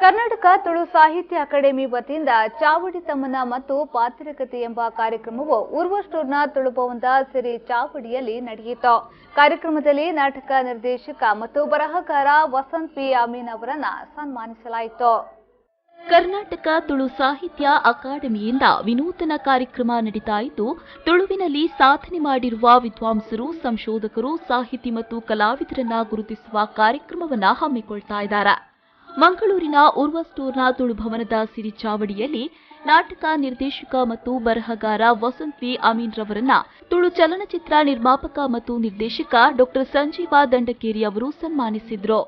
Karnataka Tulu ಸಾಹಿತ್ಯ academy ವತಿಯಿಂದ ಚಾವಡಿ ತಮ್ಮನ ಮತ್ತು ಪಾತಿರಕತೆ ಎಂಬ ಕಾರ್ಯಕ್ರಮವು ಉರ್ವಸ್ಟೂರ್ನ ತುಳುಭವನದ ಸಿರಿ ಚಾವಡಿಯಲ್ಲಿ ನಡೆಯಿತು. ಕಾರ್ಯಕ್ರಮದಲ್ಲಿ ನಾಟಕ ನಿರ್ದೇಶಕ ಮತ್ತು ಬರಹಗಾರ ವಸಂತ್ ಪಿ ಅಮೀನ್ ಅವರನ್ನ ಸನ್ಮಾನಿಸಲಾಯಿತು. ಕರ್ನಾಟಕ ತುಳು ಸಾಹಿತ್ಯ ಅಕಾಡೆಮಿಯಿಂದ ವಿನೂತನ ಕಾರ್ಯಕ್ರಮ ನಡೀತಾ ಇದ್ದು, ತುಳುವಿನಲ್ಲಿ ಸಾಧನೆ ಮಾಡಿರುವ ವಿದ್ವಾಂಸರು, ಸಂಶೋಧಕರು, ಸಾಹಿತಿ ಮತ್ತು ಕಲಾವಿದರನ್ನ ಗುರುತಿಸುವ ಕಾರ್ಯಕ್ರಮವನ್ನು ಹಮ್ಮಿಕೊಳ್ತಾ ಇದ್ದಾರೆ. ಮಂಗಳೂರಿನ ಉರ್ವಸ್ಟೋರ್ನ ತುಳುಭವನದ ಸಿರಿ ಚಾವಡಿಯಲ್ಲಿ ನಾಟಕ ನಿರ್ದೇಶಕ ಮತ್ತು ಬರಹಗಾರ ವಸಂತ್ ವಿ ಅಮೀನ್ ರವರನ್ನ ತುಳು ಚಲನಚಿತ್ರ ನಿರ್ಮಾಪಕ ಮತ್ತು ನಿರ್ದೇಶಕ ಡಾ ಸಂಜೀವ ದಂಡಕೇರಿ ಅವರು ಸನ್ಮಾನಿಸಿದ್ರು.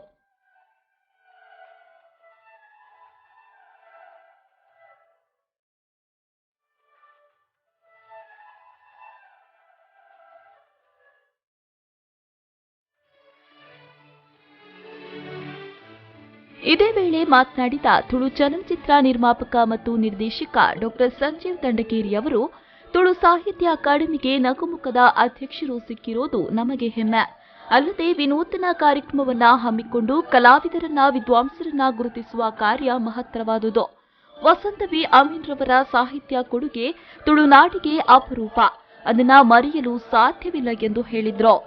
ಇದೇ ವೇಳೆ ಮಾತನಾಡಿದ ತುಳು ಚಲನಚಿತ್ರ ನಿರ್ಮಾಪಕ ಮತ್ತು ನಿರ್ದೇಶಕ ಡಾ ಸಂಜೀವ್ ದಂಡಕೇರಿ ಅವರು, ತುಳು ಸಾಹಿತ್ಯ ಅಕಾಡೆಮಿಗೆ ನಗುಮುಖದ ಅಧ್ಯಕ್ಷರು ಸಿಕ್ಕಿರೋದು ನಮಗೆ ಹೆಮ್ಮೆ. ಅಲ್ಲದೆ ವಿನೂತನ ಕಾರ್ಯಕ್ರಮವನ್ನ ಹಮ್ಮಿಕೊಂಡು ಕಲಾವಿದರನ್ನ, ವಿದ್ವಾಂಸರನ್ನ ಗುರುತಿಸುವ ಕಾರ್ಯ ಮಹತ್ತರವಾದುದು. ವಸಂತ ವಿ ಅಮೀನ್ ರವರ ಸಾಹಿತ್ಯ ಕೊಡುಗೆ ತುಳುನಾಡಿಗೆ ಅಪರೂಪ, ಅದನ್ನ ಮರೆಯಲು ಸಾಧ್ಯವಿಲ್ಲ ಎಂದು ಹೇಳಿದರು.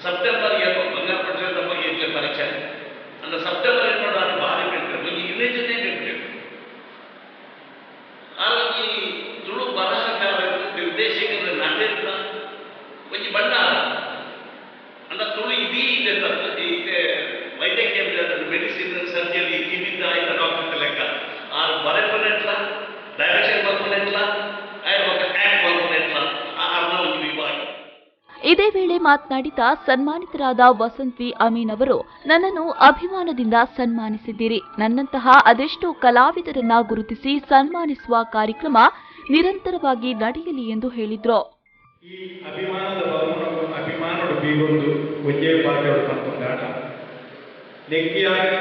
ಸೆಪ್ಟೆಂಬರ್ ಬಂಗಾರಪಟ್ಟಣದ ಬಗ್ಗೆ ಪರಿಚಯ ಅಂದ್ರೆ ಸೆಪ್ಟೆಂಬರ್ ಅದು ಭಾರಿ ಬೀಳ್ತೇವೆ, ಒಂದು ಇಮೇಜನ್ನೇ ಬೀಳ್ತೇವೆ. ಹಾಗಾಗಿ ತುಳು ಬರಹಗಾರ ನಿರ್ದೇಶಕರ ನಟರಿಂದ ಒಂಜಿ ಬಣ್ಣ ಅಂದ್ರೆ ತುಳು ಇದೀ ಇದೆ ಇದೆ ವೈದ್ಯಕೀಯ ಮೆಡಿಸಿನ್ ಸರ್ಜರಿ ಕಿವಿದ್ದ ಆಯ್ತ ಡಾಕ್ಟರ್ ಲೆಕ್ಕ ಆರು ಬರೆಪನೆಟ್ಲ ಡೈರೆಕ್ಷನ್ ಬರ್ಪನೆಟ್ಲ ಆ್ಯಕ್ಟ್ ಬರ್ಪನೆಟ್ಲ ಆರ್ನ ಒಂದು ವಿಭಾಗ. ಇದೇ ವೇಳೆ ಮಾತನಾಡಿದ ಸನ್ಮಾನಿತರಾದ ವಸಂತ್ ವಿ ಅಮೀನ್ ಅವರು, ನನ್ನನ್ನು ಅಭಿಮಾನದಿಂದ ಸನ್ಮಾನಿಸಿದ್ದೀರಿ. ನನ್ನಂತಹ ಅದೆಷ್ಟೋ ಕಲಾವಿದರನ್ನ ಗುರುತಿಸಿ ಸನ್ಮಾನಿಸುವ ಕಾರ್ಯಕ್ರಮ ನಿರಂತರವಾಗಿ ನಡೆಯಲಿ ಎಂದು ಹೇಳಿದ್ರು. ಈ ಅಭಿಮಾನದ ಅಭಿಮಾನದ ಬೀಗೊಂದು ಒಂದೇ ಪಾತ್ರಗಳು ಪಂಪುಂದಾಟ ನೆಕ್ಕಿಯಾಗಿ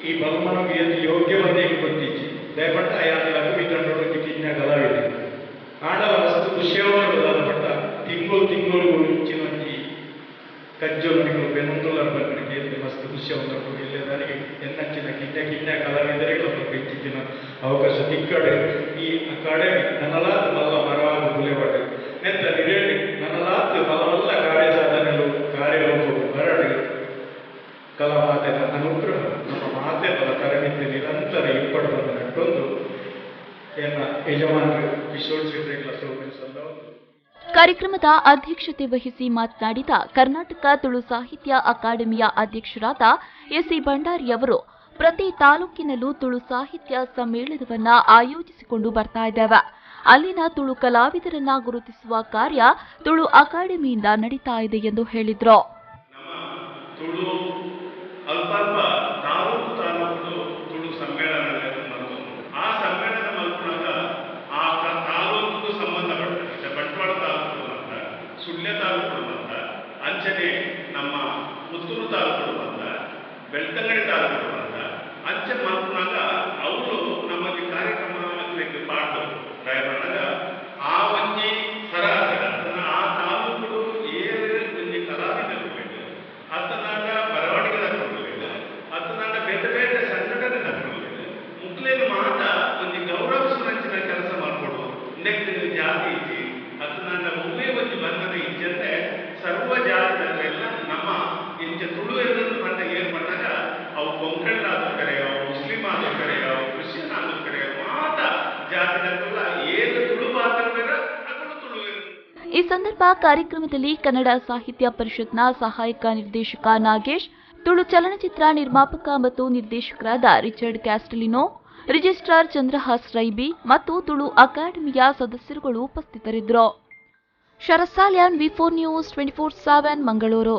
ಈ ಬಹುಮಾನಕ್ಕೆ ಯೋಗ್ಯ ಬಂದೇ ಗೊತ್ತಿಚ್ಚಿ ದಯಪಟ್ಟ ಯಾರು ಲಘು ತಂಡೋಡು ಕಿನ್ನ ಕಲಾವಿದೆ ಆಡಲ ವಸ್ತು ಖುಷಿಯವರು ಪಟ್ಟ ತಿಂಗಳು ತಿಂಗಳು ಇಂಚಿನೊಂಜಿ ಕಜ್ಜೊಂದಿಗಳು ಬೆನ್ನೊಂದುಲ್ಲರ ಬಂಗಡಿಗೆ ಮಸ್ತ್ ಖುಷಿ ಉಂಟು. ಎಲ್ಲದಾರಿಗೆ ಎನ್ನಚ್ಚಿನ ಕಿನ್ನ ಕಿನ್ನ ಕಲಾವಿದರಿಗೆ ಹೆಚ್ಚಿನ ಅವಕಾಶ ತಿಕ್ಕಡೆ ಈ ಅಕಾಡೆಮಿ ನನ್ನಲಾತ್ ಮಲ್ಲ ಮರವಾದ ಬುಲೆವಾಡೆ ನೆತ್ತ ನಿರೇಳಿ ನನ್ನಲಾತ್ ಮಲ್ಲ ಕಾರ್ಯ ಸಾಧನೆಗಳು ಕಾರ್ಯರೂಪ ಬರಡೆ ಕಲಾಮಾತೆಯ ಅನುಗ್ರಹ ನಮ್ಮ ಮಾತೆ ಬಲ ತರಮಿದ್ದ ನಿರಂತರ ಇಪ್ಪಡು ಬಂದ ನಟ್ಟೊಂದು ಎನ್ನ ಯಜಮಾನರು ಕಿಶೋರ್ ಶೆಟ್ಟಿಗಳ ಸೋಮಿಸಲ್ಲ. ಕಾರ್ಯಕ್ರಮದ ಅಧ್ಯಕ್ಷತೆ ವಹಿಸಿ ಮಾತನಾಡಿದ ಕರ್ನಾಟಕ ತುಳು ಸಾಹಿತ್ಯ ಅಕಾಡೆಮಿಯ ಅಧ್ಯಕ್ಷರಾದ ಎಸ್ಸಿ ಭಂಡಾರಿ ಅವರು, ಪ್ರತಿ ತಾಲೂಕಿನಲ್ಲೂ ತುಳು ಸಾಹಿತ್ಯ ಸಮ್ಮೇಳನವನ್ನ ಆಯೋಜಿಸಿಕೊಂಡು ಬರ್ತಾ ಇದ್ದೇವೆ. ಅಲ್ಲಿನ ತುಳು ಕಲಾವಿದರನ್ನ ಗುರುತಿಸುವ ಕಾರ್ಯ ತುಳು ಅಕಾಡೆಮಿಯಿಂದ ನಡೀತಾ ಇದೆ ಎಂದು ಹೇಳಿದ್ರು. ತುಳು ಅಲ್ಪ ತಾಲೂಕು ತಾಲೂಕು ತುಳು ಸಮ್ಮೇಳನ ಆ ಸಮ್ಮೇಳನ ಮಲ್ಪುನಾಗ ಆ ತಾಲೂಕಿಗೂ ಸಂಬಂಧಪಟ್ಟ ಬಂಟ್ವಾಳ ತಾಲೂಕು ಅಂತ, ಸುಳ್ಯ ತಾಲೂಕು ಅಂತ, ಅಂಚನೆ ನಮ್ಮ ಪುತ್ತೂರು ತಾಲೂಕು ಅಂತ, ಬೆಳ್ತಂಗಡಿ ತಾಲೂಕು ಅಂತ ಅಂಚೆ ಮಲ್ಪುನಾಗ ಅವರು ನಮಗೆ ಕಾರ್ಯಕ್ರಮ ಪಾಡ್ದು ದಯಮಾಡಾಗ ಆ ಒಂಜಿ ಸರಾಸರ ಆ ತಾಲೂಕು ಏಳು ಒಂಜಿ ಕಲಾವಿದರು ಅತ್ತನಾಟ ಬರವಣಿಗೆ ತಕ್ಕೊಳ್ಳಲಿಲ್ಲ, ಅತ್ತನಾಟ ಬೇರೆ ಬೇರೆ ಸಂಘಟನೆ ತಕ್ಕೊಳ್ಳಲಿಲ್ಲ, ಮುಕ್ಲೇನು ಮಾತ ಒಂಜಿ ಗೌರವಿಸುವಂಚಿನ ಕೆಲಸ ಮಾಡ್ಕೊಡು ನೆಕ್ ಜಾತಿ ಇಜ್ಜಿ ಅತ್ತನಾಟ ಒಮ್ಮೆ ಒಂಜಿ ಬಂಧನ ಇಜ್ಜಂತೆ ಸರ್ವ ಜಾತಿದಲ್ಲೆಲ್ಲ ನಮ್ಮ ಇಂಚ ತುಳು ಎಲ್ಲರೂ ಪಂಡ ಏನು ಪಂಡಾಗ ಅವು ಕೊಂಕಣಾದ ಕಡೆ, ಅವು ಮುಸ್ಲಿಂ ಆದ ಕಡೆ, ಅವು ಕ್ರಿಶ್ಚಿಯನ್ ಆದ ಕಡೆ ಮಾತ ಜಾತಿದಲ್ಲ ಏನು ತುಳು ಮಾತಾಡ್ಬೇಡ ಅಗಳು ತುಳು. ಈ ಸಂದರ್ಭ ಕಾರ್ಯಕ್ರಮದಲ್ಲಿ ಕನ್ನಡ ಸಾಹಿತ್ಯ ಪರಿಷತ್ನ ಸಹಾಯಕ ನಿರ್ದೇಶಕ ನಾಗೇಶ್, ತುಳು ಚಲನಚಿತ್ರ ನಿರ್ಮಾಪಕ ಮತ್ತು ನಿರ್ದೇಶಕರಾದ ರಿಚರ್ಡ್ ಕ್ಯಾಸ್ಟಲಿನೋ, ರಿಜಿಸ್ಟ್ರಾರ್ ಚಂದ್ರಹಾಸ್ ರೈಬಿ ಮತ್ತು ತುಳು ಅಕಾಡೆಮಿಯ ಸದಸ್ಯರುಗಳು ಉಪಸ್ಥಿತರಿದ್ದರು. Sharath Salian, V4 News 24/7, Mangaluru.